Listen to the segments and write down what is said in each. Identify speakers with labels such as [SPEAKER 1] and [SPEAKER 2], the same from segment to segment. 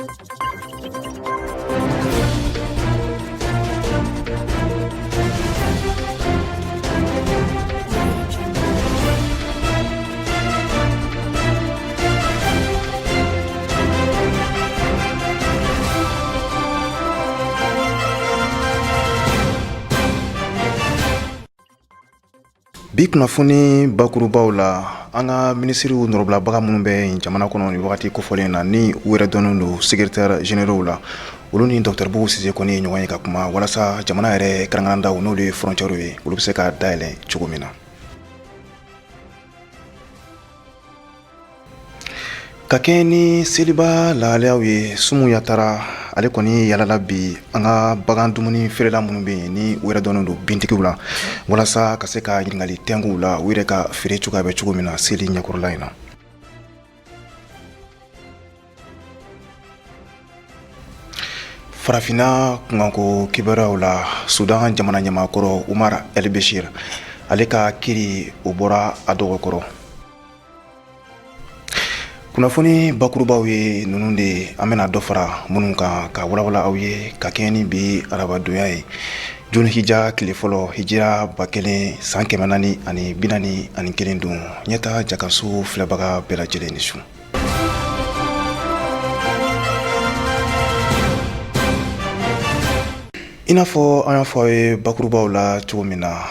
[SPEAKER 1] Bi kunnafoni bakurubaw la, an ka minisiriw nɔrɔbilabaga minnu bɛ jamana kɔnɔ nin wagati kofɔlen na, ni u yɛrɛ dɔnnen don secrétaire généraux la, olu ni docteur Boubou Cissé kɔni ye ɲɔgɔn ye ka kuma walasa jamana yɛrɛ karangadandaw, n'olu ye frontières ye, olu bɛ se ka dayɛlɛ cogo min na. Ka kɛɲɛ ni seliba lahalayaw ye, Sumu Yatara ale kɔni yalala bi an ka bagan dumuni feerela minnu bɛ yen, ni u yɛrɛ dɔnnen don bintigiw la, walasa ka se ka ɲininkali tɛnkuw la, u yɛrɛ ka feere cogoya bɛ cogo min na seli ɲɛkɔrɔla in na. Farafinna kunkanko kibaruyaw la, Sudan jamana ɲɛmaakɔrɔ Umar El Bechir, ale ka kiri o bɔra a dɔgɔkɔrɔ. Kunnafoni bakurubaw ye ninnu de ye. An bɛna dɔ fara minnu kan ka walawala aw ye ka kɛɲɛ ni bi arabadonya ye, Julhija tile fɔlɔ, hijira 1441 don. Ɲɛta jakaso filɛbaga bɛɛ lajɛlen ni su. I n'a fɔ an y'a fɔ aw ye bakurubaw la cogo min na,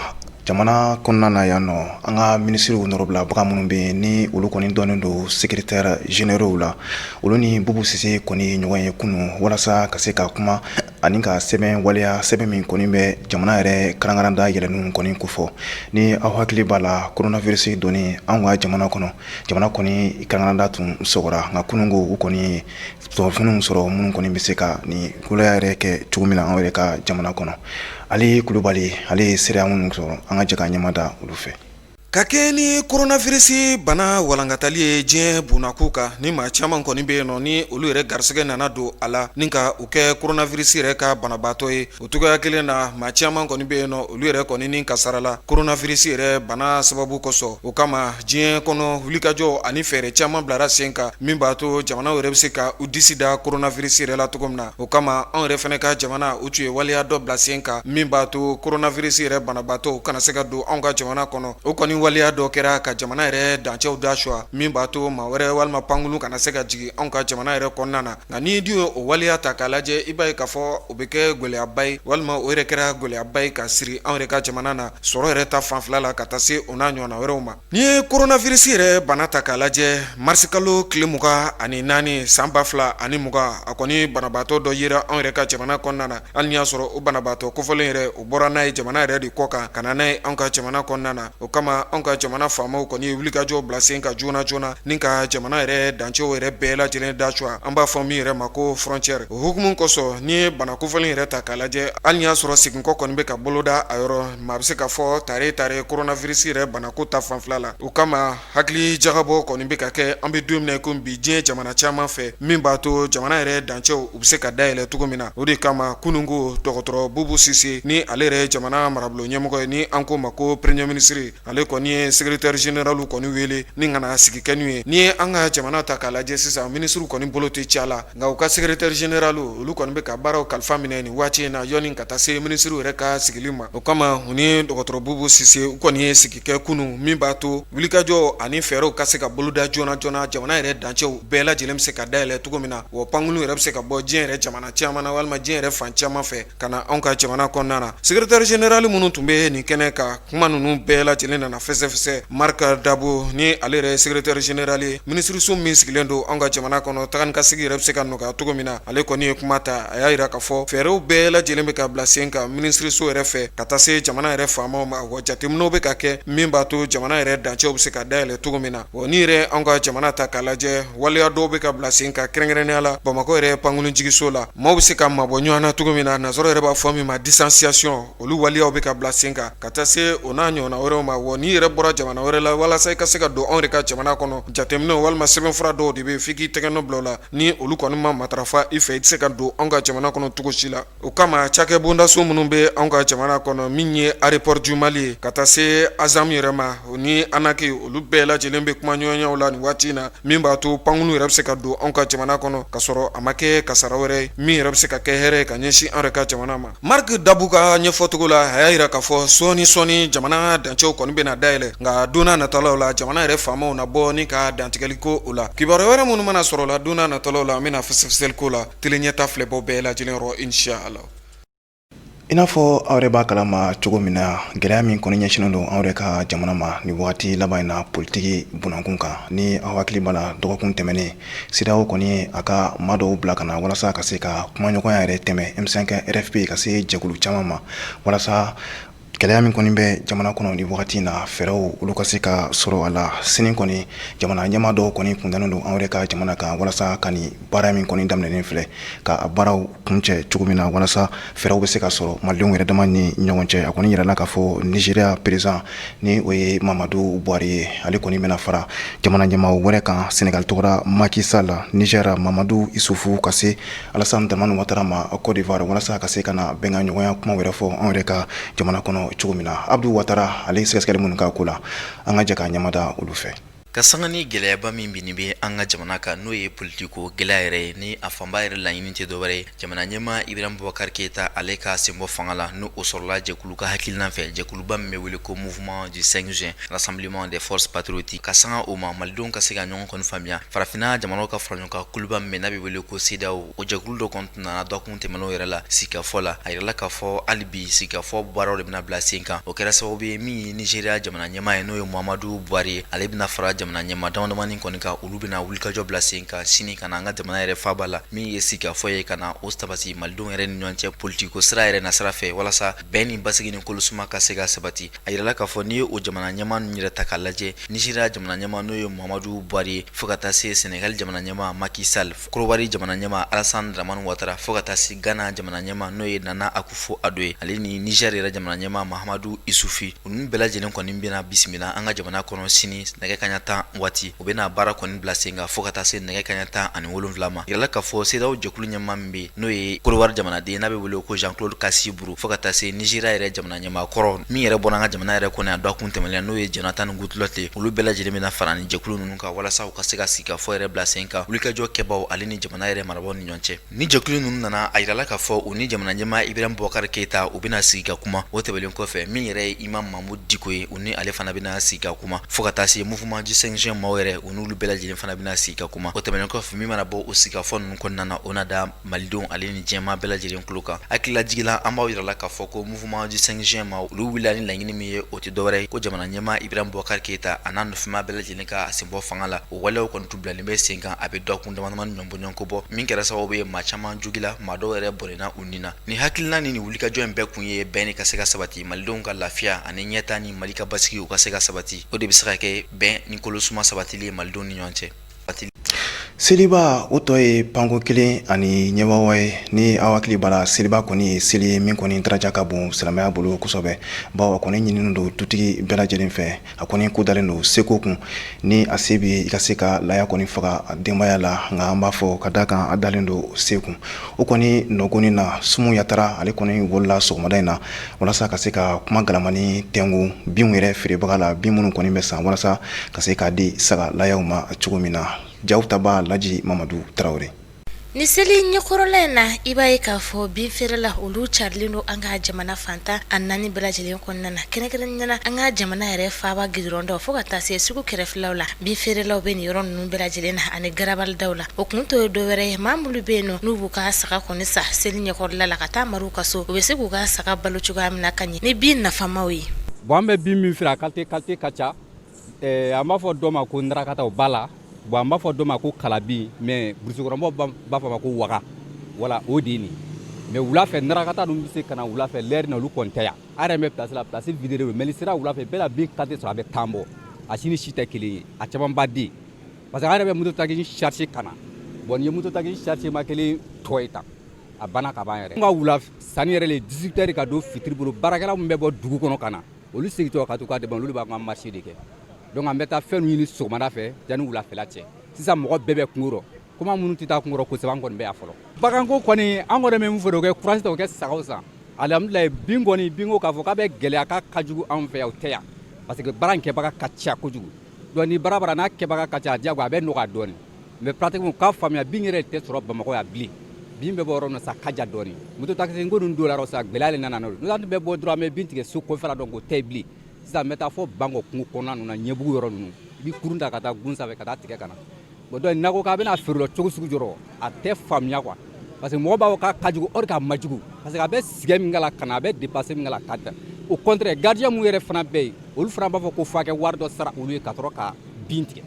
[SPEAKER 1] jamana kɔnɔna na yan nɔ, an ka minisiriw nɔrɔbilabaga minnu bɛ yen, ni olu kɔni dɔnnen don secrétaire généraux la, olu ni Boubou Cissé kɔni ye ɲɔgɔn ye kunun walasa ka se ka kuma ani ka sɛbɛn waleya, sɛbɛn min kɔni bɛ jamana yɛrɛ karangaranda yɛlɛnniw kɔni kofɔ. Ni aw hakili b'a la, coronavirus donni an ka jamana kɔnɔ, jamana kɔni karangaranda tun sɔgɔra, nka kunun ko u kɔni kunnafoniw sɔrɔ minnu kɔni bɛ se ka nin waleya yɛrɛ kɛ cogo min na an yɛrɛ ka jamana kɔnɔ. Ale Kulubali, ale ye seereya minnu sɔrɔ, an ka jɛ ka ɲɛma da olu fɛ.
[SPEAKER 2] Ka kɛɲɛ ni coronavirus bana walankatali ye diɲɛ bunakun kan, ni maa caman kɔni bɛ yen nɔ, ni olu yɛrɛ garisɛgɛ nana don a la ni ka u kɛ coronavirus yɛrɛ ka banabaatɔ ye, o cogoya kelen na, maa caman kɔni bɛ yen nɔ, olu yɛrɛ kɔni ni kasarala coronavirus yɛrɛ bana sababu kosɔn. O kama, diɲɛ kɔnɔ wulikajɔ ani fɛɛrɛ caman bilara sen kan min b'a to jamanaw yɛrɛ bɛ se ka u disi da coronavirus yɛrɛ la cogo min na. O kama, anw yɛrɛ fana ka jamana, u tun ye waleya dɔ bila sen kan min b'a to coronavirus yɛrɛ banabaatɔw kana se ka don anw ka jamana kɔnɔ. O kɔni waleya dɔ kɛra ka jamana yɛrɛ dancɛw da suwa, min b'a to maa wɛrɛ walima pankurun kana se ka jigin anw ka jamana yɛrɛ kɔnɔna na. Nka n'i dun ye o waleya ta k'a lajɛ, i b'a ye k'a fɔ o bɛ kɛ gɛlɛyaba ye, walima o yɛrɛ kɛra gɛlɛyaba ye ka siri anw yɛrɛ ka jamana na sɔrɔ yɛrɛ ta fanfɛla la, ka taa se o n'a ɲɔgɔnna wɛrɛw ma. N'i ye coronavirus yɛrɛ bana ta k'a lajɛ, marisikalo tile 24 san 2020, a kɔni banabaatɔ dɔ yera anw yɛrɛ ka jamana kɔnɔna na. Hali n'i y'a sɔrɔ o banabaatɔ kofɔlen yɛrɛ, o bɔra n'a ye jamana yɛrɛ de kɔ kan ka na n'a ye anw ka jamana kɔnɔna na. O kama, anw ka jamana faamaw kɔni ye wulikajɔ bila sen kan joona joona ni ka jamana yɛrɛ dancɛw yɛrɛ bɛɛ lajɛlen da suwa, an b'a fɔ min yɛrɛ ma ko frontière. O hukumu kosɔn, n'i ye bana kofɔlen yɛrɛ ta k'a lajɛ, hali n'i y'a sɔrɔ seginkɔ kɔni bɛ ka boloda a yɔrɔ, maa bɛ se k'a fɔ tare tare coronavirus yɛrɛ banako ta fanfɛla la. O kama, hakili jagabɔ kɔni bɛ ka kɛ an bɛ don min na i ko bi diɲɛ jamana caman fɛ, min b'a to jamana yɛrɛ dancɛw u bɛ se ka dayɛlɛ cogo min na. O de kama, kununko dɔgɔtɔrɔ Boubou Cissé, ni ale yɛrɛ jamana marabolo ɲɛmɔgɔ ye, ni an ko ma ko premier ministre, ale kɔni ye secrétaire général kɔni wele ni ka na sigi kɛ n'u ye. N'i ye an ka jamana ta k'a lajɛ sisan, minisiriw kɔni bolo tɛ ca la, nka u ka secrétaire général olu kɔni bɛ ka baaraw kalifa minɛ nin waati in na yɔni ka taa se minisiriw yɛrɛ ka sigili ma. O kama, u ni dɔgɔtɔrɔ Boubou Cissé u kɔni ye sigi kɛ kunun min b'a to wulikajɔ ani fɛɛrɛw ka se ka boloda joona joona, jamana yɛrɛ dancɛw bɛɛ lajɛlen bɛ se ka dayɛlɛ cogo min na, wa pankurun yɛrɛ bɛ se ka bɔ diɲɛ yɛrɛ jamana caman na walima diɲɛ yɛrɛ fan caman fɛ ka na anw ka jamana kɔnɔna na. Secrétaire général minnu tun bɛ nin kɛnɛ kan, kuma ninnu bɛɛ lajɛlen nana fɛsɛfɛsɛ. Marc Dabo, ni ale yɛrɛ secrétaire général ye minisiriso min sigilen don anw ka jamana kɔnɔ, taga ni ka segin yɛrɛ bɛ se ka nɔgɔya cogo min na, ale kɔni ye kuma ta. A y'a jira k'a fɔ fɛɛrɛw bɛɛ lajɛlen bɛ ka bila sen kan minisiriso yɛrɛ fɛ ka taa se jamana yɛrɛ faamaw ma, wa jateminɛw bɛ ka kɛ min b'a to jamana yɛrɛ dancɛw bɛ se ka dayɛlɛ cogo min na. Wa n'i yɛrɛ anw ka jamana ta k'a lajɛ, waleya dɔw bɛ ka bila sen kan, kɛrɛnkɛrɛnnenya la Bamakɔ yɛrɛ pankurunjiginso la, maaw bɛ se ka mabɔ ɲɔgɔn na cogo min na, nansaraw yɛrɛ b'a fɔ min ma distanciation, olu waleyaw bɛ ka bila sen kan ka taa se o n'a ɲɔgɔnna wɛrɛw ma. Wa n'i yɛrɛ yɛrɛ bɔra jamana wɛrɛ la, walasa i ka se ka don anw yɛrɛ ka jamana kɔnɔ, jateminɛ walima sɛbɛnfura dɔw de bɛ yen f'i k'i tɛgɛ nɔ bila o la. Ni olu kɔni ma matarafa i fɛ, i tɛ se ka don anw ka jamana kɔnɔ cogo si la. O kama, cakɛ bondaso minnu bɛ anw ka jamana kɔnɔ, min ye Aéroport du Mali ye, ka taa se ASAM yɛrɛ ma, o ni ANAQ, olu bɛɛ lajɛlen bɛ kuma ɲɔgɔnyaw la nin waati in na, min b'a to pankuru yɛrɛ bɛ se ka don anw ka jamana kɔnɔ ka sɔrɔ a ma kɛ kasara wɛrɛ ye, min yɛrɛ bɛ se ka kɛ hɛrɛ ye ka ɲɛsin an yɛrɛ ka jamana ma. Marc Dabu ka ɲɛfɔcogo la, a y'a jira k'a fɔ sɔɔni sɔɔni jamana dancɛw kɔni bɛna dayɛlɛ, nka don natalaw la, jamana yɛrɛ faamaw na bɔ ni ka dantigɛli ko o la. Kibaruya wɛrɛ minnu mana sɔrɔ la don natalaw la, an bɛna fɛsɛfɛsɛli ko la télé ɲɛta filɛbaw bɛɛ lajɛlen yɔrɔ, inshallah.
[SPEAKER 1] I n'a fɔ aw yɛrɛ b'a kalama cogo min na, gɛlɛya min kɔni ɲɛsinnen don anw yɛrɛ ka jamana ma nin wagati laban in na politiki bunakun kan, ni aw hakili b'a la, dɔgɔkun tɛmɛnen, CEDEAO kɔni ye a ka maa dɔw bila ka na walasa ka se ka kumaɲɔgɔnya yɛrɛ tɛmɛ M5 RFP ka se jɛkulu caman ma, walasa gɛlɛya min kɔni bɛ jamana kɔnɔ ni wagati in na, fɛɛrɛw olu ka se ka sɔrɔ a la. Sini kɔni, jamana ɲɛmaa dɔw kɔni kundalen don anw yɛrɛ ka jamana kan walasa ka nin baara min kɔni daminɛnen filɛ, ka a baaraw kuncɛ cogo min na, walasa fɛɛrɛw bɛ se ka sɔrɔ malidenw yɛrɛ dama ni ɲɔgɔn cɛ. A kɔni yirala k'a fɔ Nizeriya président, ni o ye Mamadu Buhari ye, ale kɔni bɛna fara jamana ɲɛmaa wɛrɛ kan, Senegal tɔgɔra Macky Sall, Niger Mamadu Isufu, ka se Alassane Dramane Ouattara ma Côte d'Ivoire, walasa ka se ka na bɛnkan ɲɔgɔnya kuma wɛrɛ fɔ anw yɛrɛ ka jamana kɔnɔ cogo min na. Abdu Ouattara, ale ye sɛgɛsɛgɛli minnu k'a ko la, an ka jɛ k'a ɲɛmada olu fɛ.
[SPEAKER 3] Ka sanga ni gɛlɛyaba min binni bɛ an ka jamana kan, n'o ye politiko gɛlɛya yɛrɛ ye, ni a fanba yɛrɛ laɲini tɛ dɔwɛrɛ ye jamana ɲɛmaa Ibrahim Boubacar Keita, ale ka senbɔ fanga la, n'o o sɔrɔla jɛkulu ka hakilina fɛ, jɛkuluba min bɛ wele ko Mouvement du 5 juin, Rassemblement des forces patriotiques. Ka sanga o ma, malidenw ka se ka ɲɔgɔn kɔni faamuya, farafinna jamanaw ka fara ɲɔgɔn kan kuluba min n'a bɛ wele ko CEDEAO, o jɛkulu dɔ kɔni tun nana dɔgɔkun tɛmɛnenw yɛrɛ la sigikafɔ la. A yirala k'a fɔ hali bi sigikafɔ baaraw de bɛna bila sen kan. O kɛra sababu ye, min ye Nizeriya jamana ɲɛmaa ye, n'o ye Muhamadu Buhari ye, ale bɛna fara jamana ɲɛmaa damadamani kɔni kan. Olu bɛna wulikajɔ bila sen kan sini ka na an ka jamana yɛrɛ faaba la, min ye sigikafɔ ye, ka na o sabati malidenw yɛrɛ ni ɲɔgɔn cɛ politiko sira yɛrɛ nasira fɛ, walasa bɛn ni basigi ni kolosuma ka se ka sabati. A yirala k'a fɔ n'i ye o jamana ɲɛmaa ninnu yɛrɛ ta k'a lajɛ, Nizeriya jamana ɲɛmaa, n'o ye Muhamadu Buhari ye, fo ka taa se Senegal jamana ɲɛmaa Macky Sall, Korowari jamana ɲɛmaa Alassane Dramane Ouattara, fo ka taa se Ghana jamana ɲɛmaa, n'o ye Nana Akufo Addo ye, ale ni Niger yɛrɛ jamana ɲɛmaa Mahamadu Isufi, olu bɛɛ lajɛlen kɔni bɛna bisimila an ka jamana kɔnɔ sini nɛgɛ kaɲa 10 waati. U bɛna baara kɔni bila sen kan fo ka taa se nɛgɛ kaɲa 17 ma. Yirala k'a fɔ CEDEAO jɛkulu ɲɛmaa min bɛ, n'o ye Korowari jamanaden, n'a bɛ wele ko Jean Claude Kassi Brou, fo ka taa se Nizeriya yɛrɛ jamana ɲɛmaa kɔrɔ min yɛrɛ bɔra an ka jamana yɛrɛ kɔnɔ yan dɔgɔkun tɛmɛnen, n'o ye Jonathan Goodluck ye, olu bɛɛ lajɛlen bɛna fara ni jɛkulu ninnu kan walasa u ka se ka sigikafɔ yɛrɛ bila sen kan wulikajɔ kɛbaw ale ni jamana yɛrɛ marabaaw ni ɲɔgɔn cɛ. Ni jɛkulu ninnu nana, a yirala k'a fɔ u ni jamana ɲɛmaa Ibrahim Boubacar Keita, u bɛna sigi ka kuma. O tɛmɛnen kɔfɛ, min yɛrɛ ye Imam Mahmoud Dicko ye, u ni ale fana bɛna sigi ka kuma, fo ka taa se Mouvement du 5 juin maaw yɛrɛ, u n'olu bɛɛ lajɛlen fana bɛna sigi ka kuma. O tɛmɛnen kɔfɛ, min mana bɔ o sigikafɔ ninnu kɔnɔna na, o na da malidenw ale ni diɲɛmaa bɛɛ lajɛlen tulo kan. Hakililajigin la, an b'aw yirala k'a fɔ ko Mouvement du 5 juin maaw, olu wulila ni laɲini min ye, o tɛ dɔwɛrɛ ye ko jamana ɲɛmaa Ibrahim Boubacar Keita a n'a nɔfɛmaa bɛɛ lajɛlen ka senbɔ fanga la. O waleyaw kɔni tun bilalen bɛ sen kan a bɛ dɔgɔkun damadamani ɲɔgɔn bɔɲɔgɔnko bɔ, min kɛra sababu ye maa caman jogila, maa dɔw yɛrɛ bɔnɛna u ni na. Ni hakilina ni nin wulikajɔ in bɛɛ kun ye bɛn ni ka se ka sabati, malidenw ka lafiya ani ɲɛtaa ni Mali ka basigi, u ka se ka sabati. O de bɛ se ka kɛ bɛn ni kolosuma sabatili ye malidenw ni ɲɔgɔn cɛ.
[SPEAKER 1] Seliba o tɔ ye panko kelen ani ɲɛwawa ye. Ni aw hakili b'a la, seliba kɔni ye seli ye min kɔni daraja ka bon silamɛya bolo kosɛbɛ, bawo a kɔni ɲininen don dutigi bɛɛ lajɛlen fɛ. A kɔni ko dalen don seko kun, ni a se bɛ i ka se ka laya kɔni faga denbaya la, nka an b'a fɔ ka da kan a dalen don se kun. O kɔni nɔgɔni na, Sumu Yatara, ale kɔni wolola sɔgɔmada in na walasa ka se ka kuma galamani tɛnku binw yɛrɛ feerebaga la, bin minnu kɔni bɛ san walasa ka se k'a di saga layaw ma cogo min na. Jaw taba Laji Mamadu Tarawele.
[SPEAKER 4] Ni seli ɲɛkɔrɔla in na, i b'a ye k'a fɔ bin feerela olu carilen don an ka jamana fan 14 bɛɛ lajɛlen kɔnɔna na, kɛrɛnkɛrɛnnenya la an ka jamana yɛrɛ faaba gidɔrɔndaw fo ka taa se sugu kɛrɛfɛlaw la. Bin feerelaw bɛ nin yɔrɔ ninnu bɛɛ lajɛlen na ani garabalidaw la. O kun tɛ dɔwɛrɛ ye, maa minnu bɛ yen nɔ, n'u b'u ka saga kɔni san seli ɲɛkɔrɔla la ka taa mara u ka so, u bɛ se k'u ka saga balo cogoya min na ka ɲɛ ni bin nafamaw ye.
[SPEAKER 5] Bon, an bɛ bin min feere, a qualité qualité ka ca. An b'a fɔ dɔ ma ko narakata, o b'a la. Bon, an b'a fɔ dɔ ma ko kalabin, mais burusikɔnɔmɔgɔw b'a fɔ a ma ko waga. Voilà, o de ye nin. Mais wula fɛ, narakata ninnu bɛ se ka na wula fɛ, l'heure na, olu kɔni tɛ yan. An yɛrɛ bɛ place la, place vide don, mais ni sera wula fɛ, bɛɛ la bin qualité sɔrɔ, a bɛ 10 bɔ. A si ni si tɛ kelen ye, a caman b'a den, parce que an yɛrɛ bɛ moto taxi charger ka na. Bon, ni ye moto taxi charger ma kelen tɔ ye tan, a banna ka ban yɛrɛ. N ka wula sanni yɛrɛ le 18 heures ka don fitiri bolo, baarakɛla min bɛ bɔ dugu kɔnɔ ka na. Olu segintɔ ka t'u ka débit, olu b'an ka marché de kɛ. Donc an bɛ taa fɛn ɲini sɔgɔmada fɛ yanni wulafɛla cɛ. Sisan mɔgɔ bɛɛ bɛ kungo rɔ, komi an minnu tɛ taa kungo rɔ kosɛbɛ, an kɔni bɛ yan fɔlɔ. Baganko kɔni, an kɔni bɛ min fɔ, o kɛ courage ta, o kɛ sagaw san. Alhamdulilayi, bin kɔni, binko k'a fɔ k'a bɛ gɛlɛya k'a ka jugu anw fɛ yan, o tɛ yan, parce que baara in kɛbaga ka ca kojugu. Donc ni baara bara n'a kɛbaga ka ca, diyagoya a bɛ nɔgɔya dɔɔnin. Mais pratiquement, k'a faamuya, bin yɛrɛ tɛ sɔrɔ Bamakɔ yan bilen. Bin bɛ bɔ yɔrɔ min na sa, ka jan dɔɔnin. Moto taxi ko ninnu don la sa, gɛlɛya de nana n'o ye. N'o tɛ, an bɛ bɔ dɔrɔn, an bɛ bin tigɛ so kɔfɛla la. Donc o tɛ yen bilen. Sisan n bɛ taa fɔ Bankɔ kungo kɔnɔna ninnu na, Ɲɛbugu yɔrɔ ninnu, i bɛ kurun ta ka taa gun sanfɛ ka taa tigɛ ka na. Bon, donc n'a ko k'a bɛna feere la cogo sugu jɔrɔ, a tɛ faamuya quoi, parce que mɔgɔ b'a fɔ k'a ka jugu, or k'a ma jugu, parce que a bɛ sɛgɛn min k'a la ka na, a bɛ dépenser min k'a la ka da. Au contraire, gardien mun yɛrɛ fana bɛ yen, olu fana b'a fɔ ko f'a kɛ wari dɔ sara olu ye ka sɔrɔ ka bin tigɛ.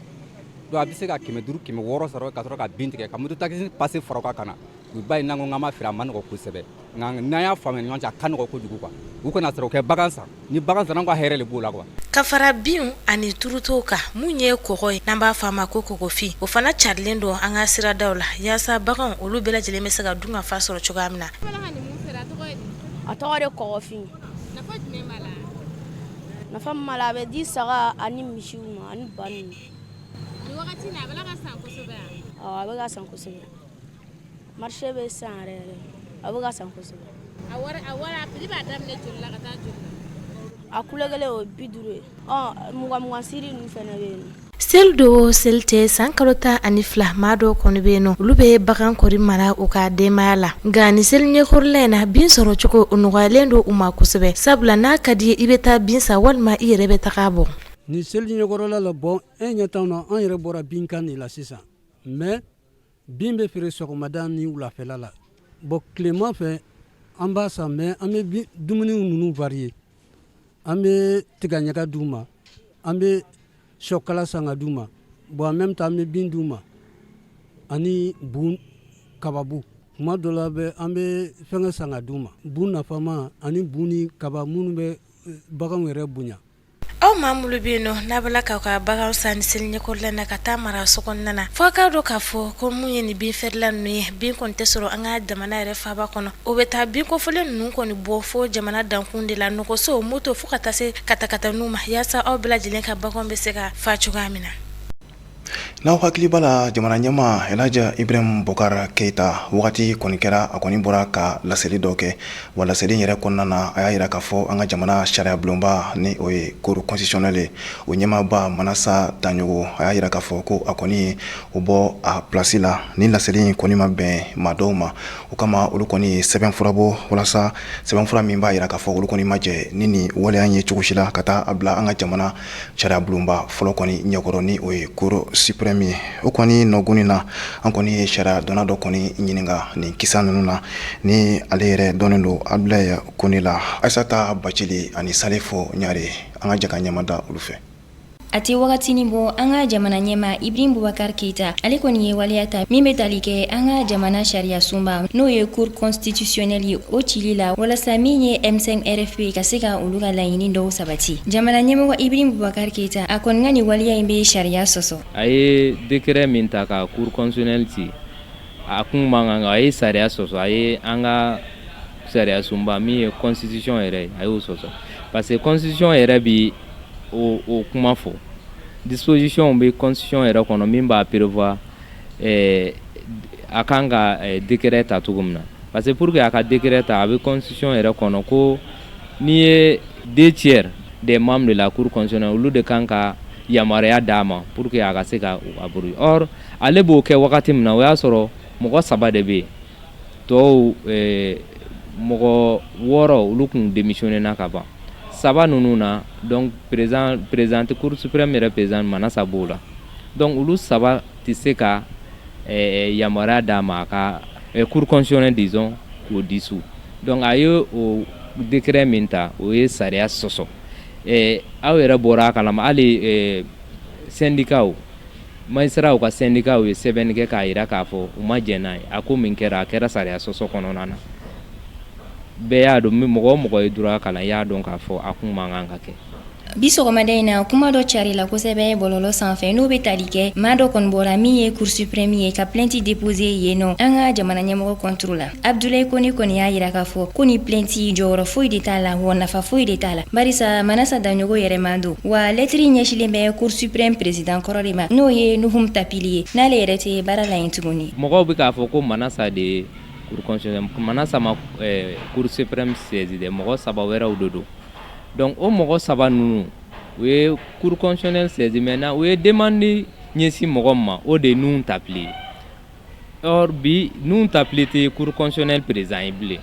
[SPEAKER 5] Donc a bɛ se ka 500, 600 sɔrɔ ka sɔrɔ ka bin tigɛ, ka moto taxi passe fara o kan ka na. U ba ye, n'an ko k'an b'a feere, a ma nɔgɔ kosɛbɛ, nka n'an y'a faamuya ni ɲɔgɔn cɛ, a ka nɔgɔ kojugu quoi. U kana sɔrɔ u kɛ bagan san. Ni bagan sanna, an ka hɛrɛ de b'o la quoi.
[SPEAKER 4] Ka fara binw ani turutow kan, mun ye kɔgɔ ye n'an b'a fɔ a ma ko kɔgɔfin, o fana carilen don an ka siradaw la, yaasa baganw olu bɛɛ lajɛlen bɛ se ka dun ka fa sɔrɔ cogoya min na.
[SPEAKER 6] A tɔgɔ de kɔgɔfin. Nafa min b'a la, a bɛ di saga ani misiw ma ani ba ninnu. A bɛ ka san kosɛbɛ. Marché bɛ san yɛrɛ yɛrɛ, a bɛ ka san kosɛbɛ. A kilo kelen, o ye 50 ye. 20 20 siri ninnu fana bɛ yen.
[SPEAKER 4] Seli don, seli tɛ, san kalo 12, maa dɔw kɔni bɛ yen nɔ, olu bɛ bagan kɔri mara u ka denbaya la. Nka ni seli ɲɛkɔrɔla in na, bin sɔrɔ cogo o nɔgɔyalen don u ma kosɛbɛ, sabula n'a ka di i bɛ taa bin san walima i yɛrɛ bɛ taga bɔ.
[SPEAKER 7] Ni seli ɲɛkɔrɔla la, bɔn, e ɲɛ t'anw na, an yɛrɛ bɔra bin kan de la sisan. Mais bin bɛ feere sɔgɔmada ni wulafɛla la. Bɔn, tilema fɛ an b'a san, mais an bɛ dumuni ninnu varier. An bɛ tiga ɲaga d'u ma, an bɛ sɔkala san ka d'u ma. Bon, en même temps an bɛ bin d'u ma ani bu kababu. Tuma dɔ la bɛ, an bɛ fɛnkɛ san ka d'u ma, bu nafama ani bu ni kaba minnu bɛ baganw yɛrɛ bonya.
[SPEAKER 4] Aw maa minnu bɛ yen nɔ n'a b'a la k'aw ka bagan san ni seli ɲɛkɔrɔla na ka taa mara so kɔnɔna na, fo k'a dɔn k'a fɔ ko mun ye nin bin feerela ninnu ye, bin kɔni tɛ sɔrɔ an ka jamana yɛrɛ faaba kɔnɔ. O bɛ taa bin kofɔlen ninnu kɔni bɔ fo jamana dankun de la, nɔgɔso, moto, fo ka taa se katakataninw ma, yaasa aw bɛɛ lajɛlen ka bagan bɛ se ka fa cogoya min na.
[SPEAKER 1] N'aw hakili b'a la, jamana ɲɛmaa Elhaji Ibrahim Boubacar Keita, wagati kɔni kɛra a kɔni bɔra ka laseli dɔ kɛ. Wa laseli yɛrɛ kɔnɔna na, a y'a jira k'a fɔ an ka jamana sariya bulonba, ni o ye cour constitutionnelle ye, o ɲɛmaaba Manasa Daɲogo, a y'a jira k'a fɔ ko a kɔni ye o bɔ a place la. Ni laseli in kɔni ma bɛn maa dɔw ma, o kama olu kɔni ye sɛbɛnfura bɔ, walasa sɛbɛnfura min b'a jira k'a fɔ olu kɔni ma jɛ ni nin waleya ye cogo si la, ka taa a bila an ka jamana sariya bulonba fɔlɔ kɔni ɲɛkɔrɔ, ni o ye cour suprême ye. O kɔni nɔgɔnni na, an kɔni ye sariya dɔnna dɔ kɔni ɲininka nin kisa ninnu na, ni ale yɛrɛ dɔnnen don Abdoulaye Kone la. Aissata Bacili ani Salifo Ɲare, an ka jɛ ka ɲɛmada olu fɛ.
[SPEAKER 8] A tɛ wagatinin bɔ, an ka jamana ɲɛmaa Ibrahim Boubacar Keita, ale kɔni ye waleya ta min bɛ tali kɛ an ka jamana sariya sunba, n'o ye cour constitutionnelle ye, o cili la, walasa min ye M5 RFP ka se ka olu ka laɲini dɔw sabati. Jamana ɲɛmɔgɔ Ibrahim Boubacar Keita, a kɔni ka nin waleya in bɛ sariya sɔsɔ.
[SPEAKER 9] A ye décret min ta ka cour constitutionnelle ci, a kun man kan. A ye sariya sɔsɔ, a ye an ka sariya sunba min ye constitution yɛrɛ ye, a y'o sɔsɔ, parce que constitution yɛrɛ bi o kuma fɔ. Disposition bɛ constitution yɛrɛ kɔnɔ min b'a prévoir a kan ka décret ta cogo min na, parce que pour que a ka décret ta, a bɛ constitution yɛrɛ kɔnɔ ko n'i ye deux tiers des membres de la cour constitutionnelle, olu de kan ka yamaruya d'a ma pour que a ka se ka abroger. Or ale b'o kɛ wagati min na, o y'a sɔrɔ mɔgɔ saba de bɛ yen, tɔw mɔgɔ wɔɔrɔ, olu kun démissionné na ka ban. Saba ninnu na, donc président, président cour suprême yɛrɛ, président Manasa b'o la. Donc olu saba tɛ se ka yamaruya d'a ma a ka cour constitutionnelle, disons, k'o dissous. Donc a ye o décret min ta, o ye sariya sɔsɔ. Aw yɛrɛ bɔra a kalama, hali syndicat, magistrats ka syndicat ye sɛbɛnni kɛ k'a jira k'a fɔ u ma jɛn n'a ye. A ko min kɛra, a kɛra sariya sɔsɔ kɔnɔna na. Bɛɛ y'a dɔn, mɔgɔ o mɔgɔ ye droit kalan, i y'a dɔn k'a fɔ a kun man kan ka kɛ.
[SPEAKER 8] Bi sɔgɔmada in na, kuma dɔ carila kosɛbɛ bɔlɔlɔ sanfɛ, n'o bɛ tali kɛ maa dɔ kɔni bɔra min ye Cour suprême ye ka plainte déposer yen nɔ an ka jamana ɲɛmɔgɔ contre la. Abdoulaye Kone kɔni y'a yira k'a fɔ ko ni plainte jɔyɔrɔ foyi de t'a la, wa nafa foyi de t'a la, barisa Manasa Daɲogo yɛrɛma don, wa lɛtiri ɲɛsilen bɛ Cour suprême président kɔrɔ de ma, n'o ye Nouhoum Tapily ye, n'ale yɛrɛ tɛ baara la yen tuguni.
[SPEAKER 9] Mɔgɔw bɛ k'a fɔ ko Manasa de ye Cour constitutionnelle. Manasa ma Cour suprême saisi dɛ, mɔgɔ saba wɛrɛw de don. Donc o mɔgɔ saba ninnu, u ye Cour constitutionnelle saisi. Maintenant, u ye demande ɲɛsin mɔgɔ min ma, o de ye Nouhoum Tapily ye. Or bi, Nouhoum Tapily tɛ Cour constitutionnelle président ye bilen.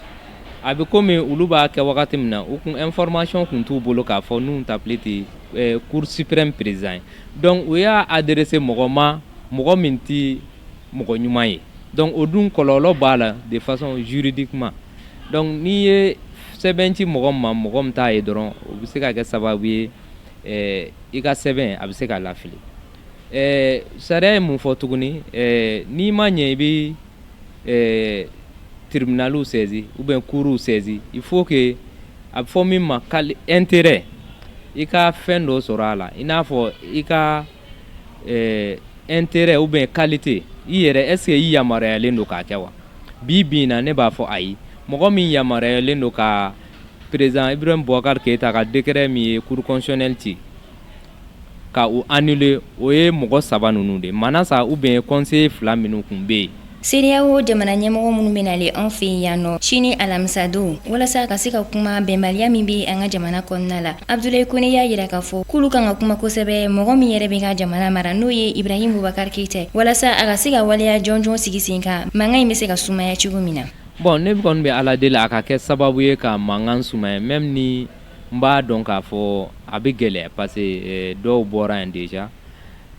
[SPEAKER 9] A bɛ komi olu b'a kɛ wagati min na, u kun information kun t'u bolo k'a fɔ Nouhoum Tapily tɛ Cour suprême président ye. Donc u y'a adressé mɔgɔ ma, mɔgɔ min tɛ mɔgɔ ɲuman ye. Donc o dun, kɔlɔlɔ b'a la de façon juridiquement. Donc n'i ye sɛbɛn ci mɔgɔ ma, mɔgɔ min t'a ye dɔrɔn, o bɛ se ka kɛ sababu ye i ka sɛbɛn a bɛ se ka lafili. Sariya ye mun fɔ tuguni? N'i ma ɲɛ, i bɛ tribunal saisi ou bien cour saisi, il faut que a bɛ fɔ min ma intérêt, i ka fɛn dɔ sɔrɔ a la, i n'a fɔ i ka intérêt ou bien qualité i yɛrɛ. Est ce que i yamaruyalen don k'a kɛ wa? Bi bi in na, ne b'a fɔ ayi. Mɔgɔ min yamaruyalen don ka président Ibrahim Boubacar Keïta ka décret min ye Cour constitutionnelle ci ka o annuler, o ye mɔgɔ saba ninnu de, Manasa ou bien conseiller fila minnu tun bɛ yen.
[SPEAKER 8] CEDEAO jamana ɲɛmɔgɔ minnu bɛ nalen an fɛ yan nɔ sini alamisadon walasa ka se ka kuma bɛnbaliya min bɛ an ka jamana kɔnɔna la, Abdoulaye Kone y'a yira k'a fɔ k'olu kan ka kuma kosɛbɛ mɔgɔ min yɛrɛ bɛ ka jamana mara, n'o ye Ibrahim Boubacar Keïta, walasa a ka se ka waleya jɔnjɔn sigi sen kan, mankan in bɛ se ka sumaya cogo min na.
[SPEAKER 9] Bon, ne kɔni bɛ Ala deli a ka kɛ sababu ye ka mankan sumaya, même ni n b'a dɔn k'a fɔ a bɛ gɛlɛya, parce que dɔw bɔra yen déjà,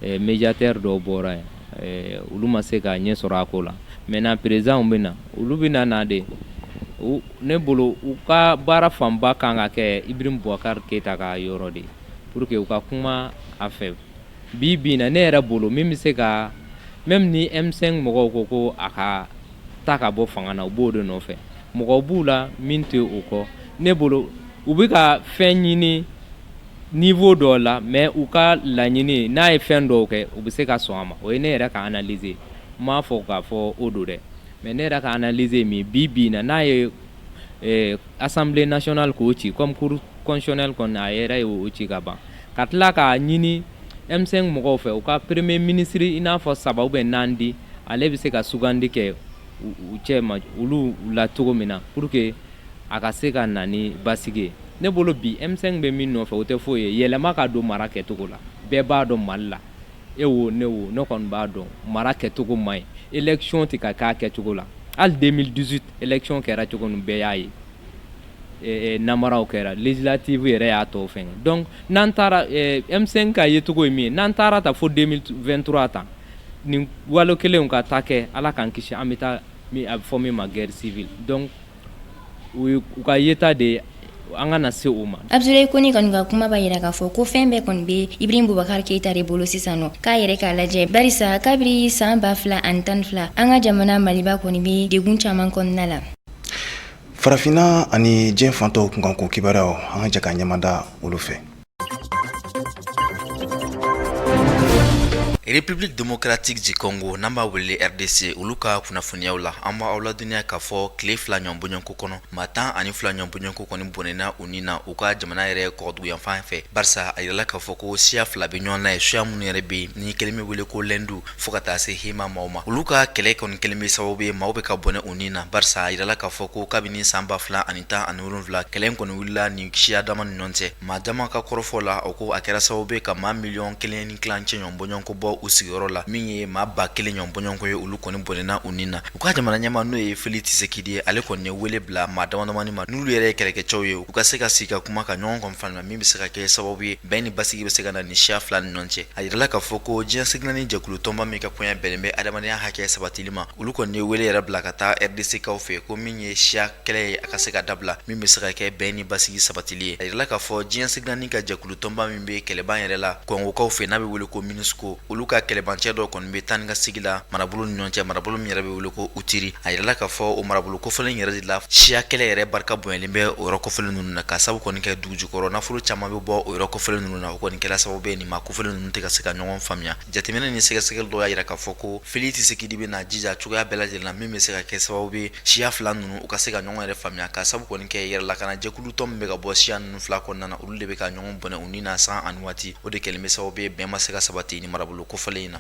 [SPEAKER 9] médiateur dɔw bɔra yen, olu ma se ka ɲɛ sɔrɔ a ko la. Maintenant, président bɛ na, olu bɛ na de. Ne bolo, u ka baara fanba kan ka kɛ Ibrahim Boubacar Keïta ka yɔrɔ de ye pour que u ka kuma a fɛ. Bi bi in na, ne yɛrɛ bolo, min bɛ se ka, même ni M5 mɔgɔw ko ko a ka taa ka bɔ fanga na, u b'o de nɔfɛ. Mɔgɔ b'u la min tɛ o kɔ. Ne bolo, u bɛ ka fɛn ɲini niveau dɔw la, mais u ka laɲini n'a ye fɛn dɔw kɛ, u bɛ se ka sɔn a ma. O ye ne yɛrɛ ka analyse ye. N m'a fɔ k'a fɔ o don dɛ, mais ne yɛrɛ ka analyse ye min bi bi in na, n'a ye Assemblée nationale k'o ci, comme Cour constitutionnelle kɔni a yɛrɛ ye o ci ka ban, ka tila k'a ɲini M5 mɔgɔw fɛ u ka premier ministre i n'a fɔ saba ou bien naani di, ale bɛ se ka sugandi kɛ u cɛ ma olu la cogo min na pour que a ka se ka na ni basigi ye. Ne bolo, bi M5 bɛ min nɔfɛ, o tɛ foyi ye, yɛlɛma ka don mara kɛcogo la. Bɛɛ b'a dɔn Mali la, e wo, ne wo, ne kɔni b'a dɔn mara kɛcogo man ɲi, élection tɛ ka k'a kɛcogo la. Hali 2018 élection kɛra cogo min, bɛɛ y'a ye, namaraw kɛra, législative yɛrɛ y'a tɔ fɛngɛ. Donc n'an taara, M5 ka yecogo ye min ye, n'an taara ta fo 2023 tan, nin wale kelenw ka taa kɛ, Ala k'an kisi, an bɛ taa a bɛ fɔ min ma guerre civile. Donc u ka yeta de ye an ka na se o ma.
[SPEAKER 8] Abdoulaye Kone kɔni ka kuma b'a yira k'a fɔ ko fɛn bɛɛ kɔni bɛ Ibrahim Boubacar Keïta de bolo sisan nɔ, k'a yɛrɛ k'a lajɛ, barisa kabiri san 2012, an ka jamana Maliba kɔni bɛ degun caman kɔnɔna la.
[SPEAKER 1] Farafinna ani diɲɛ fantɔw kunkanko kibaruyaw, an ka jɛ ka ɲɛmada olu fɛ.
[SPEAKER 3] République démocratique du Congo, n'an b'a wele RDC, olu ka kunnafoniyaw la, an b'aw ladɔnniya k'a fɔ tile 2 ɲɔgɔn bɔɲɔgɔnko kɔnɔ, maa 12 ɲɔgɔn bɔɲɔgɔnko kɔni bɔnɛna u ni na u ka jamana yɛrɛ kɔgɔduguyanfan fɛ, barisa a yirala k'a fɔ ko siya fila bɛ ɲɔgɔn na ye, siya minnu yɛrɛ bɛ yen ni kelen bɛ wele ko Lɛndu fo ka taa se Hema maaw ma. Olu ka kɛlɛ kɔni kelen bɛ sababu ye maaw bɛ ka bɔnɛ u ni na, barisa a yirala k'a fɔ ko kabini san 2017, kɛlɛ in kɔni wulila nin siya dama ni ɲɔgɔn cɛ. Maa dama ka kɔrɔfɔ la, o ko a kɛra sababu ye ka maa 1.5 miliyɔn ɲɔgɔn bɔɲɔgɔnko bɔ u sigiyɔrɔ la, min ye maa 1000 ɲɔgɔn bɔɲɔgɔnko ye, olu kɔni bɔnɛna u ni na. U ka jamana ɲɛmaa, n'o ye Félix Tshisekedi ye, ale kɔni ye wele bila maa damadamani ma, n'olu yɛrɛ ye kɛlɛkɛcɛw ye, u ka se ka sigi ka kuma ka ɲɔgɔn kɔni faamuya, min bɛ se ka kɛ sababu ye bɛn ni basigi bɛ se ka na ni siya fila ni ɲɔgɔn cɛ. A yirala k'a fɔ ko diɲɛ seginani jɛkulu tɔnba min ka koɲɛ bɛnnen bɛ adamadenya hakɛ sabatili ma, olu kɔni ye wele yɛrɛ bila ka taa RDC kaw fɛ ko min ye siya kɛlɛ ye, a ka se ka dabila, min bɛ se ka kɛ bɛn ni basigi sabatili ye. A yirala k'a fɔ diɲɛ seginani ka jɛkulu tɔnba min bɛ kɛlɛban yɛrɛ la Kɔngokaw fɛ, n'a bɛ wele ko MONUSCO, olu olu ka kɛlɛbancɛ dɔ kɔni bɛ taa ni ka segin la marabolo ni ɲɔgɔn cɛ, marabolo min yɛrɛ bɛ wele ko Uturi. A yirala k'a fɔ o marabolo kofɔlen yɛrɛ de la, siya kɛlɛ yɛrɛ barika bonyalen bɛ o yɔrɔ kofɔlen ninnu na, ka sabu kɔni kɛ dugu jukɔrɔ nafolo caman bɛ bɔ o yɔrɔ kofɔlen ninnu na. O kɔni kɛra sababu ye nin maa kofɔlen ninnu tɛ ka se ka ɲɔgɔn faamuya. Jateminɛ ni sɛgɛsɛgɛli dɔw y'a jira k'a fɔ ko Félix Tshisekedi bɛna jija cogoya bɛɛ lajɛlen na min bɛ se ka kɛ sababu ye siya fila ninnu u ka se ka ɲɔgɔn yɛrɛ faamuya, ka sabu kɔni kɛ yɛrɛlakana jɛkulu tɔn min bɛ ka bɔ siya ninnu fila kɔnɔna na, olu de bɛ ka ɲɔgɔn bɔnɛ u ni na san ani waati. O de kɛlen bɛ sababu ye bɛn ma se ka sabati ni marabolo kofɔlen in na.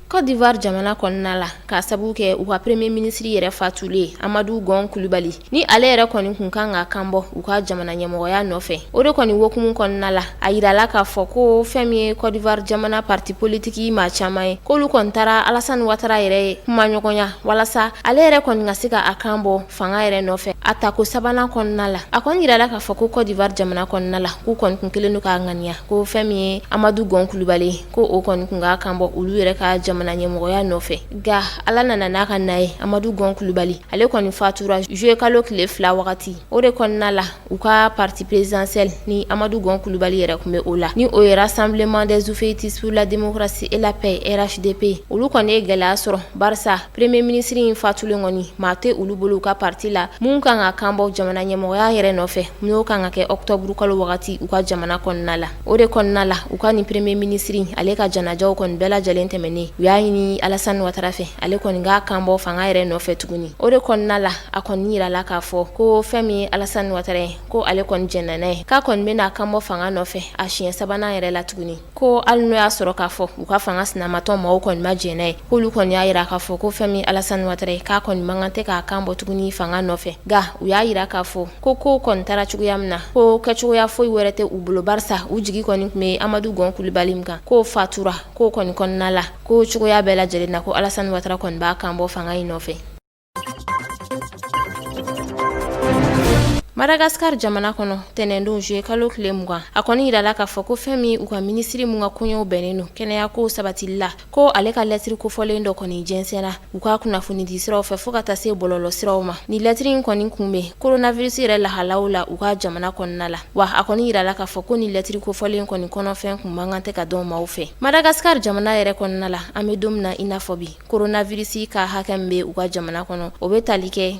[SPEAKER 4] Côte d'Ivoire jamana kɔnɔna la, k'a sabu kɛ u ka premier ministre yɛrɛ fatulen Amadu Gon Kulubali, ni ale yɛrɛ kɔni kun kan ka kan bɔ u ka jamana ɲɛmɔgɔya nɔfɛ, o de kɔni hukumu kɔnɔna la, a yirala k'a fɔ ko fɛn min ye Côte d'Ivoire jamana parti politique maa caman ye, k'olu kɔni taara Alassane Ouattara yɛrɛ ye kumaɲɔgɔnya walasa ale yɛrɛ kɔni ka se ka a kan bɔ fanga yɛrɛ nɔfɛ a tako sabanan kɔnɔna la. A kɔni yirala k'a fɔ ko Côte d'Ivoire jamana kɔnɔna la, k'u kɔni kun kɛlen don k'a ŋaniya ko fɛn min ye Amadu Gon Kulubali, ko o kɔni kun k'a kan bɔ olu yɛrɛ ka jamana ɲɛmɔgɔya nɔfɛ. Nka Ala nana n'a ka na ye, Amadu Gon Kulubali ale kɔni fatura juillet kalo tile 2 wagati. O de kɔnɔna la, u ka parti présidentiel ni Amadu Gon Kulubali yɛrɛ tun bɛ o la, ni o ye Rassemblement des Houphouëtistes pour la démocratie et la paix RHDP, olu kɔni ye gɛlɛya sɔrɔ barisa premier ministre in fatulen kɔni, maa tɛ olu bolo u ka parti la mun kan ka kan bɔ jamana ɲɛmɔgɔya yɛrɛ nɔfɛ, n'o kan ka kɛ octobre kalo wagati u ka jamana kɔnɔna la. O de kɔnɔna la, u ka nin premier ministre ale ka janajaw kɔni bɛɛ lajɛlen tɛmɛnen, u y'a ɲini Alassane Ouattara fɛ ale kɔni k'a kan bɔ fanga yɛrɛ nɔfɛ tuguni. O de kɔnɔna la, a kɔni yirala k'a fɔ ko fɛn min ye Alassane Ouattara ye, ko ale kɔni jɛnna n'a ye, k'a kɔni bɛna kan bɔ fanga nɔfɛ a siɲɛ sabanan yɛrɛ la tuguni. Ko hali n'o y'a sɔrɔ k'a fɔ u ka fanga sinamatɔn maaw kɔni ma jɛn n'a ye, k'olu kɔni y'a yira k'a fɔ ko fɛn min Alassane Ouattara ye, k'a kɔni man kan tɛ k'a kan bɔ tuguni fanga nɔfɛ. Nka u y'a yira k'a fɔ ko kow kɔni taara cogoya min na, ko kɛcogoya foyi wɛrɛ tɛ u bolo, barisa u jigi kɔni tun bɛ Amadu Gon Kulubali min kan, k'o fatura. K'o kɔni kɔnɔna la, ko cogoya bɛɛ lajɛlen na, ko Alassane Ouattara kɔni b'a kan bɔ fanga in nɔfɛ. Madagascar jamana kɔnɔ, tɛnɛndon juillet kalo tile 20, a kɔni yirala k'a fɔ ko fɛn min u ka minisiri min ka koɲɛw bɛnnen don kɛnɛyako sabatili la, ko ale ka lɛtiri kofɔlen dɔ kɔni jɛnsɛnna u ka kunnafonidi siraw fɛ fo ka taa se bɔlɔlɔ siraw ma. Ni lɛtiri in kɔni kun bɛ coronavirus yɛrɛ lahalaw la u ka jamana kɔnɔna la. Wa a kɔni yirala k'a fɔ ko ni lɛtiri kofɔlen kɔni kɔnɔfɛn kun man kan tɛ ka dɔn maaw fɛ. Madagascar jamana yɛrɛ kɔnɔna la, an bɛ don min na i n'a fɔ bi, coronavirus ka hakɛ min bɛ u ka jamana kɔnɔ, o bɛ tali kɛ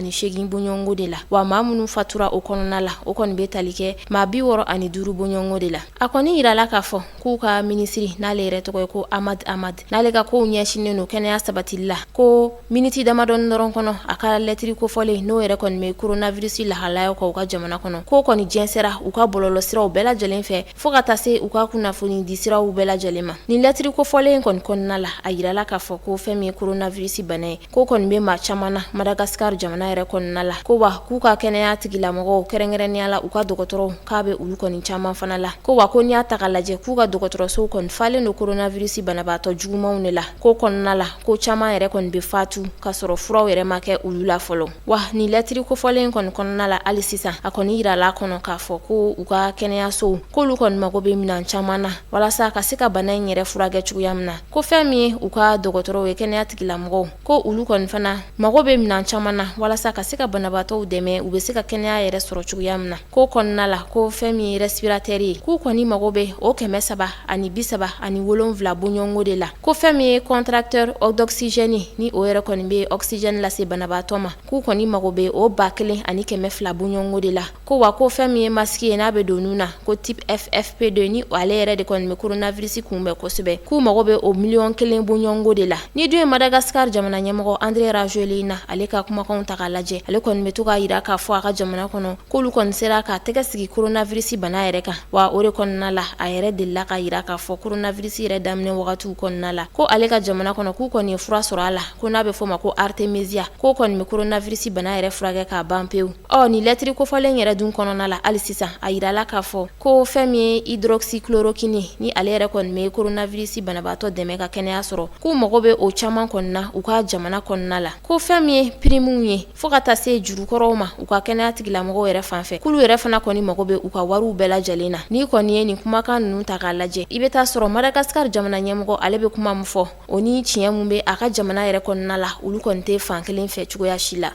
[SPEAKER 4] 7548 bɔɲɔgɔnko de la. Wa maa minnu fatura o kɔnɔna la, o kɔni bɛ tali kɛ maa 65 bɔɲɔgɔnko de la. A kɔni yirala k'a fɔ k'u ka minisiri, n'ale yɛrɛ tɔgɔ ye ko Ahmad Ahmad, n'ale ka kow ɲɛsinnen don kɛnɛya sabatili la, ko miniti damadɔni dɔrɔn kɔnɔ, a ka lɛtiri kofɔlen n'o yɛrɛ kɔni bɛ coronavirus lahalayaw kan u ka jamana kɔnɔ, k'o kɔni jɛnsɛra u ka bɔlɔlɔ siraw bɛɛ lajɛlen fɛ fo ka taa se u ka kunnafoni di siraw bɛɛ lajɛlen ma. Nin lɛtiri kofɔlen kɔni kɔnɔna la, a yirala k'a fɔ ko fɛn min ye coronavirus bana ye, k'o kɔni bɛ maa caman na Madagascar jamana yɛrɛ kɔnɔna la, ko wa k'u ka kɛnɛya tigilamɔgɔw, kɛrɛnkɛrɛnnenya la u ka dɔgɔtɔrɔw, k'a bɛ olu kɔni caman fana la. Ko wa ko n'i y'a ta k'a lajɛ, k'u ka dɔgɔtɔrɔsow kɔni falen don coronavirus banabaatɔ jugumanw de la. K'o kɔnɔna la, ko caman yɛrɛ kɔni bɛ fatu k'a sɔrɔ furaw yɛrɛ ma kɛ olu la fɔlɔ. Wa nin lɛtiri kofɔlen kɔni kɔnɔna la hali sisan, a kɔni yirala a kɔnɔ k'a fɔ ko u ka kɛnɛyasow, k'olu kɔni mago bɛ minɛn caman na walasa ka se ka bana in yɛrɛ furakɛ cogoya min na. Ko fɛn min ye u ka dɔgɔtɔrɔw ye, kɛnɛya tigilamɔgɔw, ko olu kɔni fana mago bɛ minɛn caman na walasa ka se ka banabaatɔw dɛmɛ, u bɛ se ka kɛnɛya yɛrɛ sɔrɔ cogoya min na. K'o kɔnɔna la, ko fɛn min ye respirateur ye, k'u kɔni mago bɛ o 337 bɔɲɔgɔnko de la. Ko fɛn min ye concentrateur d'oxygène, ni o yɛrɛ kɔni bɛ oxygène lase banabaatɔ ma, k'u kɔni mago bɛ o 1200 bɔɲɔgɔnko de la. Ko wa ko fɛn min ye masque ye n'a bɛ don nun na, ko type FFP2, ni ale yɛrɛ de kɔni bɛ coronavirus kunbɛn kosɛbɛ, k'u mago bɛ o 1,000,000 bɔɲɔgɔnko de la. Ni dun ye Madagascar jamana ɲɛmɔgɔ Andry Rajoelina ale ka kumakanw ta k'a lajɛ, ale kɔni bɛ to k'a yira k'a fɔ a ka jamana kɔnɔ k'olu kɔni sera ka tɛgɛ sigi coronavirus bana yɛrɛ kan. Wa o de kɔnɔna la, a yɛrɛ delila k'a yira k'a fɔ coronavirus yɛrɛ daminɛ wagatiw kɔnɔna la, ko ale ka jamana kɔnɔ k'u kɔni ye fura sɔrɔ a la, ko n'a bɛ fɔ o ma ko artemisia, k'o kɔni bɛ coronavirus bana yɛrɛ furakɛ k'a ban pewu. Ɔ nin lɛtiri kofɔlen yɛrɛ dun kɔnɔna la hali sisan, a yirala k'a fɔ ko fɛn min ye hydroxychloroquine, ni ale yɛrɛ kɔni bɛ coronavirus banabaatɔ dɛmɛ ka kɛnɛya sɔrɔ, k'u mago bɛ o caman kɔni na u ka jamana kɔnɔna la. Ko fɛn min ye prime ye fo ka taa se jurukɔrɔw ma u ka kɛnɛya tigilamɔgɔw yɛrɛ fan fɛ, k'olu yɛrɛ fana kɔni mago bɛ u ka wariw bɛɛ lajɛlen na. N'i kɔni ye nin kumakan ninnu ta k'a lajɛ, i bɛ taa sɔrɔ Madagascar jamana ɲɛmɔgɔ ale bɛ kuma min fɔ, o ni tiɲɛ min bɛ a ka jamana yɛrɛ kɔnɔna la, olu kɔni tɛ fan kelen fɛ cogoya si la.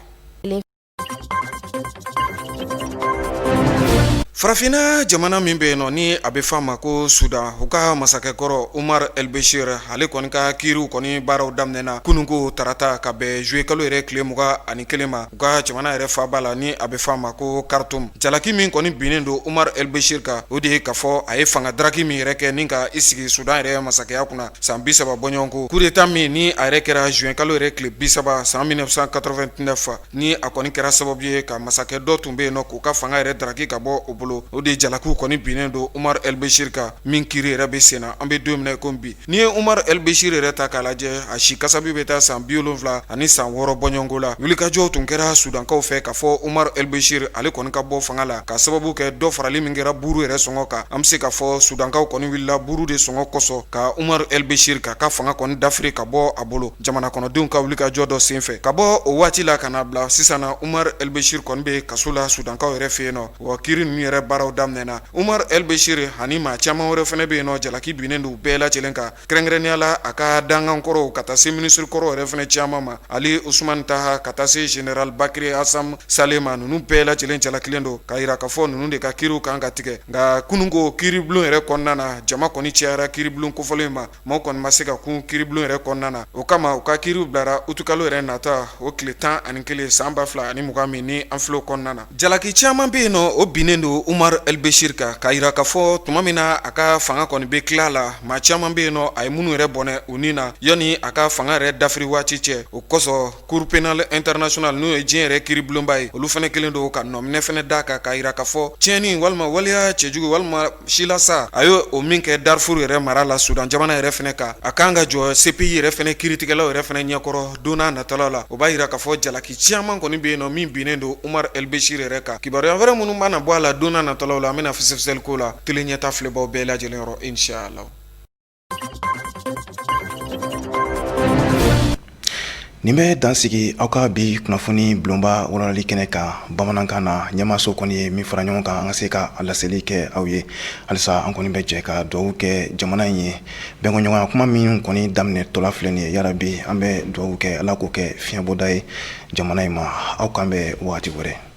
[SPEAKER 2] Farafinna jamana min bɛ yen nɔ ni a bɛ f'a ma ko Sudan, u ka masakɛkɔrɔ Umar El Bashir, ale kɔni ka kiiriw kɔni baaraw daminɛna kununko tarata ka bɛn juillet kalo yɛrɛ tile 21 ma, u ka jamana yɛrɛ faaba la ni a bɛ f'a ma ko Khartoum. Jalaki min kɔni binnen don Umar El Bashir kan, o de ye k'a fɔ a ye fanga daraki min yɛrɛ kɛ ni ka i sigi Sudan yɛrɛ masakɛya kunna san 30 bɔɲɔgɔnko, coup d'état min ni a yɛrɛ kɛra juin kalo yɛrɛ tile 30 san 1989, ni a kɔni kɛra sababu ye ka masakɛ dɔ tun bɛ yen nɔ k'u ka fanga yɛrɛ daraki ka bɔ o bolo. O de jalakiw kɔni binnen don Umar El Bashir kan, min kiiri yɛrɛ bɛ senna an bɛ don min na i ko bi. N'i ye Umar El Bashir yɛrɛ ta k'a lajɛ, a si kasabi bɛ taa san 76 bɔɲɔgɔnko la. Wulikajɔw tun kɛra Sudankaw fɛ k'a fɔ Umar El Bashir ale kɔni ka bɔ fanga la, ka sababu kɛ dɔ farali min kɛra buru yɛrɛ sɔngɔ kan. An bɛ se k'a fɔ Sudankaw kɔni wulila buru de sɔngɔ kosɔn ka Umar El Bashir k'a ka fanga kɔni dafiri ka bɔ a bolo, jamana kɔnɔdenw ka wulikajɔ dɔ senfɛ. Ka bɔ o waati la ka na bila sisan na, Umar El Bashir kɔni bɛ kaso la Sudankaw yɛrɛ fɛ yen nɔ. Wa kiiri ninnu yɛrɛ baaraw daminɛna. Umar El Bashir ani maa caman wɛrɛ fana bɛ yen nɔ, jalaki binnen don bɛɛ lajɛlen kan, kɛrɛnkɛrɛnnenya la a ka dankan kɔrɔw ka taa se minisiri kɔrɔw yɛrɛ fana caman ma, Ali Usman Taha ka taa se général Bakiri Hassan Saleh ma. Ninnu bɛɛ lajɛlen jalakilen don k'a jira k'a fɔ ninnu de ka kiiriw kan ka tigɛ. Nka kununko kiiribulon yɛrɛ kɔnɔna na, jama kɔni cayara kiiribulon kofɔlen ma, maaw kɔni ma se ka kun kiiribulon yɛrɛ kɔnɔna na. O kama u ka kiiriw bilara utukalo yɛrɛ nata o tile 11 san 2020 min ni an filɛ o kɔnɔna na. Jalaki caman bɛ yen nɔ, o binnen don Umar El Bashir kan, k'a jira k'a fɔ tuma min na a ka fanga kɔni bɛ tila la, maa caman bɛ yen nɔ a ye minnu yɛrɛ bɔnɛ u ni na yanni a ka fanga yɛrɛ dafiri waati cɛ. O kosɔn Cour pénale internationale, n'o ye diɲɛ yɛrɛ kiiribulonba ye, olu fana kɛlen don ka nɔminɛ fana d'a kan, k'a jira k'a fɔ tiɲɛni walima waleya cɛjugu walima silasa a ye o min kɛ Darfur yɛrɛ mara la Sudan jamana yɛrɛ fana kan, a kan ka jɔ CPI yɛrɛ fana kiiritigɛlaw yɛrɛ fana ɲɛkɔrɔ don n'a nataw la. O b'a jira k'a fɔ jalaki caman kɔni bɛ yen nɔ min binnen don Umar El Bashir yɛrɛ kan. Kibaruya wɛrɛ minnu mana bɔ a la don n'a nataw la, an bɛna fɛsɛfɛsɛli k'o la tele ɲɛta filɛbaw bɛɛ lajɛlen yɔrɔ, inshallah.
[SPEAKER 1] Nin bɛ dan sigi aw ka bi kunnafoni bulonba walali kɛnɛ kan bamanankan na. Ɲɛmaaso kɔni ye min fara ɲɔgɔn kan an ka se ka a laseli kɛ aw ye. Halisa an kɔni bɛ jɛ ka dugawu kɛ jamana in ye. Bɛnkɔɲɔgɔnya kuma min kɔni daminɛ tɔla filɛ nin ye, yarabi an bɛ dugawu kɛ Ala k'o kɛ fiɲɛbɔda ye jamana in ma. Aw k'an bɛn waati wɛrɛ.